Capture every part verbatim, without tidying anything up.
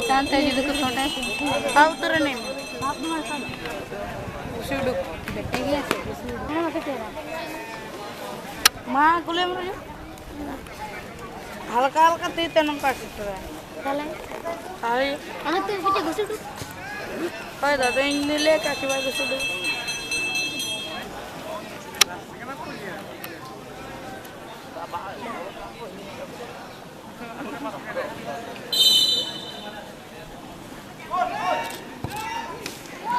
ᱛᱟᱱᱛᱮ ᱡᱩᱫᱤ ᱠᱚ ᱥᱚᱴᱟᱭ᱾ ᱦᱟᱣ ᱩᱛᱟᱹᱨ ᱮᱱᱟᱹᱧ᱾ ᱥᱩᱰᱩᱠ᱾ ᱢᱟ ᱠᱩᱞᱤᱭᱟᱢ ᱨᱮ᱾ ᱦᱟᱞᱠᱟ ᱦᱟᱞᱠᱟ ᱛᱤ ᱛᱮ ᱱᱚᱝᱠᱟ ᱥᱤᱴᱨᱟ᱾ ᱛᱟᱦᱞᱮ? ᱦᱳᱭ᱾ ᱚᱱᱟ ᱛᱮ ᱢᱤᱫᱴᱮᱡ ᱜᱷᱩᱥᱩᱰᱩ᱾ ᱦᱳᱭ ᱫᱟᱫᱟ, ᱤᱧ ᱫᱚᱧ ᱞᱟᱹᱭ ᱠᱟᱜ ᱠᱤ ᱵᱟᱭ ᱜᱷᱩᱥᱩᱰᱩ᱾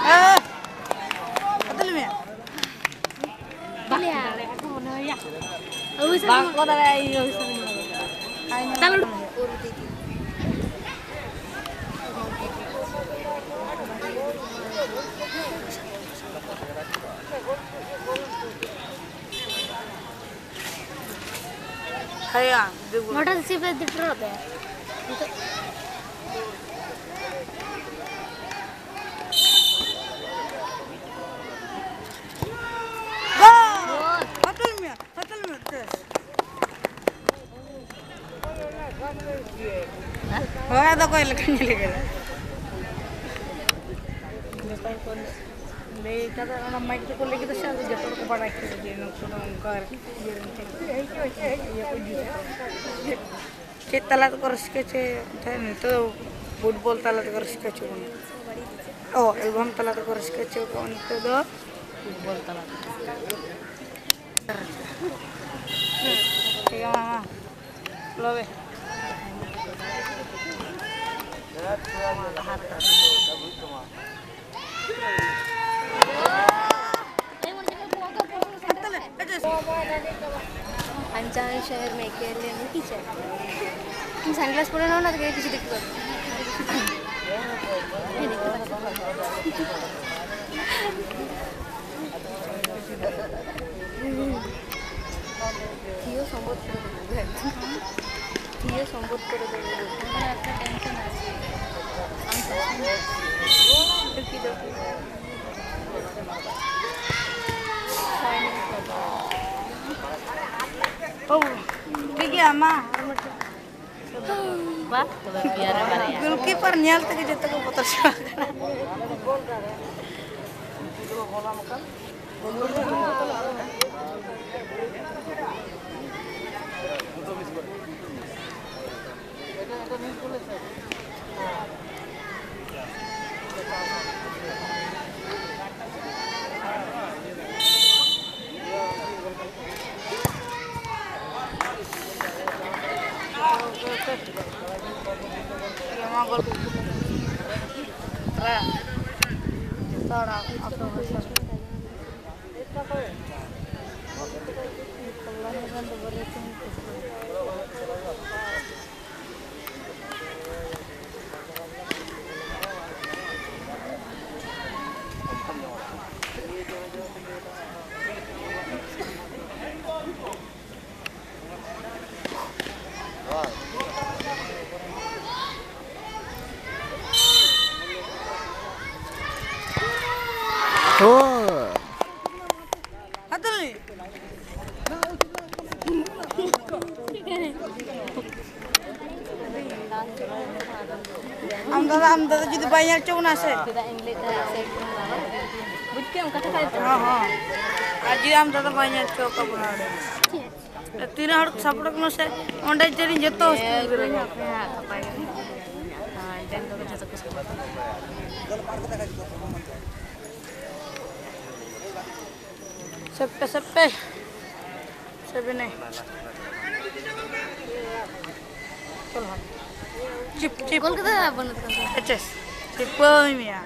ᱦᱮᱸ᱾ ᱟᱫᱚ ᱞᱟᱹᱭ ᱢᱮ᱾ ᱵᱟᱝ ᱠᱚ ᱫᱟᱲᱮᱭᱟᱜᱼᱟ, ᱤᱧ ᱫᱚ ᱦᱩᱭ ᱥᱟᱱᱟᱧᱟ᱾ ᱛᱟᱦᱞᱮ ᱦᱮᱸᱭᱟ, ᱫᱩ ᱜᱩᱞ᱾ ᱢᱚᱴᱚᱨ ᱥᱤᱯ ᱨᱮ ᱫᱩᱴᱨᱚ ᱫᱮ᱾ ᱜᱳᱞ! ᱦᱟᱛᱟᱞ ᱢᱮᱭᱟ, ᱦᱟᱛᱟᱞ ᱢᱮᱭᱟ, ᱫᱮᱥ᱾ ᱦᱳᱭ, ᱟᱫᱚ ᱚᱠᱚᱭ ᱞᱮᱠᱟ ᱧᱮᱞ ᱠᱮᱫᱟ? ᱡᱚᱛᱚ ᱦᱚᱲ ᱠᱚ ᱞᱟᱹᱭ ᱠᱟᱫᱟ, ᱚᱱᱟ ᱢᱟᱭᱤᱠ ᱨᱮᱠᱚ ᱞᱟᱹᱭ ᱠᱮᱫᱟ ᱥᱮ, ᱟᱫᱚ ᱡᱚᱛᱚ ᱦᱚᱲ ᱠᱚ ᱵᱟᱲᱟᱭ ᱠᱮᱫᱟ ᱡᱮ ᱱᱩᱠᱩ ᱫᱚ ᱚᱱᱠᱟ ᱤᱭᱟᱹ ᱨᱮᱱ ᱠᱟᱱᱟ ᱠᱚ᱾ ᱤᱭᱟᱹ ᱠᱚ ᱤᱫᱤ ᱠᱟᱫᱟ᱾ ᱪᱮᱫ ᱛᱟᱞᱟ ᱛᱮᱠᱚ ᱨᱟᱹᱥᱠᱟᱹ ᱦᱚᱪᱚᱭᱮᱫ ᱛᱟᱦᱮᱸᱫ? ᱱᱤᱛᱚᱜ ᱫᱚ ᱯᱷᱩᱴᱵᱚᱞ ᱛᱟᱞᱟ ᱛᱮᱠᱚ ᱨᱟᱹᱥᱠᱟᱹ ᱦᱚᱪᱚ ᱵᱚᱱᱟ᱾ ᱚ, ᱮᱞᱵᱟᱢ ᱛᱟᱞᱟ ᱛᱮᱠᱚ ᱨᱟᱹᱥᱠᱟᱹ ᱦᱚᱪᱚ ᱠᱚᱣᱟ, ᱱᱤᱛᱚᱜ ᱫᱚ ᱯᱷᱩᱴᱵᱚᱞ ᱛᱟᱞᱟ ᱛᱮ᱾ ᱴᱷᱤᱠ ᱜᱮᱭᱟ, ᱢᱟ, ᱢᱟ᱾ ᱞᱚᱵᱮ᱾ अनजान शहर में अकेले नहीं जाना। तुम सनग्लास पहने हो ना, तो कहीं पीछे दिखते हो। ये देखो। ᱛᱷᱤᱭᱳ ᱥᱚᱢᱵᱚᱛ ᱠᱚᱨᱮ ᱫᱚ ᱵᱚᱞᱮ᱾ ᱛᱷᱤᱭᱳ ᱥᱚᱢᱵᱚᱛ ᱠᱚᱨᱮ ᱫᱚ ᱵᱚᱞᱮ᱾ ᱚᱱᱟ ᱮᱠᱴᱟ ᱴᱮᱱᱥᱚᱱ ᱟᱪᱷᱮ᱾ ᱟᱢ ᱥᱟᱥᱚᱱ᱾ ᱰᱩᱠᱤ ᱰᱩᱠᱤ᱾ ᱳ, ᱴᱷᱤᱠ ᱜᱮᱭᱟ, ᱢᱟ, ᱟᱨ ᱢᱤᱫᱴᱮᱱ᱾ ᱵᱟ, ᱛᱚᱵᱮ ᱯᱮᱭᱟ ᱨᱮ ᱵᱟᱨᱭᱟ᱾ ᱜᱳᱞᱠᱤᱯᱟᱨ ᱧᱮᱞ ᱛᱮᱜᱮ ᱡᱚᱛᱚ ᱠᱚ ᱵᱚᱛᱚᱨ ᱪᱟᱵᱟᱜ ᱠᱟᱱᱟ᱾ ᱟᱢ ᱫᱟᱫᱟ, ᱟᱢ ᱫᱟᱫᱟ ᱡᱩᱫᱤ ᱵᱟᱭ ᱧᱮᱞ ᱦᱚᱪᱚ ᱵᱚᱱᱟ ᱥᱮ᱾ ᱵᱩᱡᱽ ᱠᱮᱫᱟᱢ ᱠᱟᱛᱷᱟ ᱠᱟᱱ ᱦᱚᱸ, ᱦᱚᱸ᱾ ᱟᱨ ᱡᱩᱫᱤ ᱟᱢ ᱫᱟᱫᱟ ᱵᱟᱭ ᱧᱮᱞ ᱦᱚᱪᱚ ᱠᱟᱵᱚᱱᱟ ᱚᱸᱰᱮ᱾ ᱛᱤᱱᱟᱹᱜ ᱦᱚᱲ ᱠᱚ ᱥᱟᱯᱳᱨᱴ ᱠᱟᱱᱟ ᱥᱮ, ᱚᱸᱰᱮ ᱡᱟᱹᱱᱤᱡ ᱡᱚᱛᱚ ᱦᱳᱥᱴᱮᱞ ᱜᱤᱫᱽᱨᱟᱹ ᱠᱚ᱾ ᱥᱮᱯᱮ, ᱥᱮᱯᱮ᱾ ᱥᱮᱵᱮᱱᱮ᱾ ᱪᱚᱞᱚ᱾ Chip, chip. ᱜᱳᱞ ᱠᱟᱫᱟ ᱵᱟᱹᱱᱩᱜ ᱛᱟᱢᱟ᱾ ᱟᱪᱪᱷᱟ, ᱪᱤᱯᱟᱹᱣ ᱢᱮᱭᱟ᱾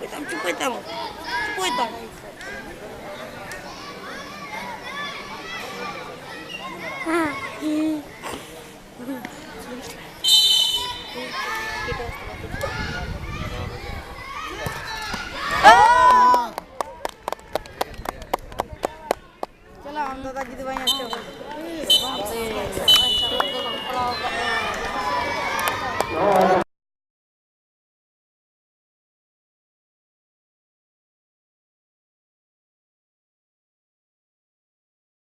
ᱪᱩᱯᱟᱹᱭ ᱛᱟᱢ, ᱪᱩᱯᱟᱹᱭ ᱛᱟᱢ᱾ ᱪᱩᱯᱟᱹᱭ ᱛᱟᱢ᱾ ᱪᱟᱞᱟᱣ ᱟᱢ ᱫᱟᱫᱟ ᱡᱩᱫᱤ ᱵᱟᱭ ᱧᱮᱞ ᱦᱚᱪᱚ ᱠᱟᱫᱟ᱾